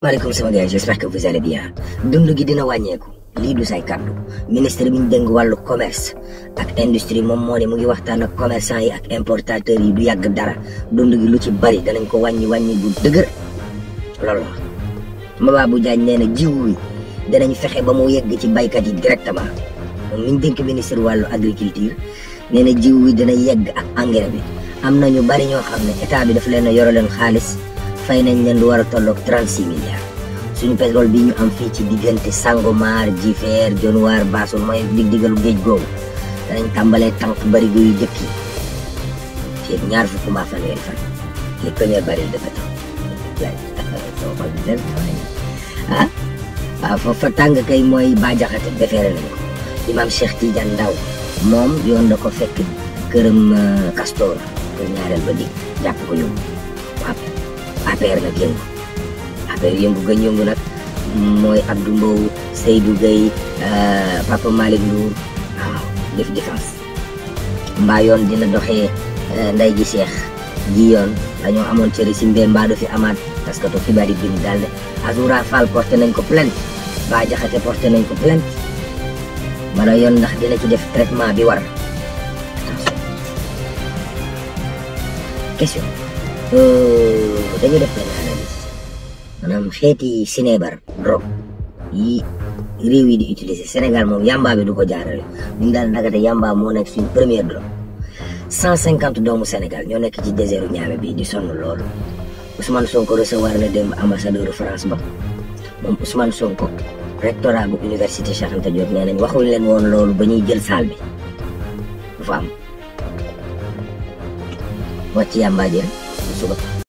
Maaleykum sama gars, j'espère que vous allez bien. dund gi dina wàññeeku lii du say kaddu ministre bi ñu dénk wàllu commerce ak industrie moom moo ne mu ngi waxtaan ak commerçant yi ak importateurs yi du yàgg dara dund gi lu ci bari danañ ko wàññi bu dëgër loolu la. Mababou Diagne nee na jiw wi danañ fexe ba mu yegg ci baykat yi directement moom mi ñu dénk ministre wàllu agriculture nee na jiw wi dana yegg ak engrais bi am na ñu bari ñoo xam ne état bi daf leen a yore leen xaalis. fay nañ leen lu war a tolloog 36 milliards suñu pétrole bi ñu am fii ci diggante Sangomar Jifeer Dionewar Bassoul mooy diggalu géej googu danañ tàmbalee tànk barigo yu jëkk yi fii ñaar fukk mbaa fanweeri fan les premiers barils de pétrole waaw foofa tàng kay mooy Bah Diakhaté defeere nañ ko imam Cheikh Tidiane Ndaw moom yoon da ko fekk këram Castor kër ñaareel ba dig jàpp ko yóbbu waaw APR nag yëngu APR yëngu gañ yëngu nag mooy Abdou Mbow Seydou Gueye Papa Malick Ndour waaw def défense mbaa yoon dina doxee nday ji Cheikh ji yoon dañoo amoon cëri si mbir mbaa du fi amaat parce que to xibaar yi bind daal ne Azoura Fall porté nañ ko plainte Bah Diakhaté porté nañ ko plainte mbala yoon ndax dina ci def traitement bi war attention question dañu def benn analyse maanaam xeeti sinébar drogue yi réew yi di utiliser Sénégal moom yamba bi du ko jaarale ñu daal ndagate yamba moo nekk suñu première drogue 150 doomu Sénégal ñoo nekk ci désertu Niamey bi di sonn loolu Ousmane Sonko recevoir na dem ambassadeur France ba moom Ousmane Sonko rectorat bu université Cheikh Anta Diop nee nañ waxuñ leen woon loolu ba ñuy jël salle bi du fa am wàcc yamba jël suba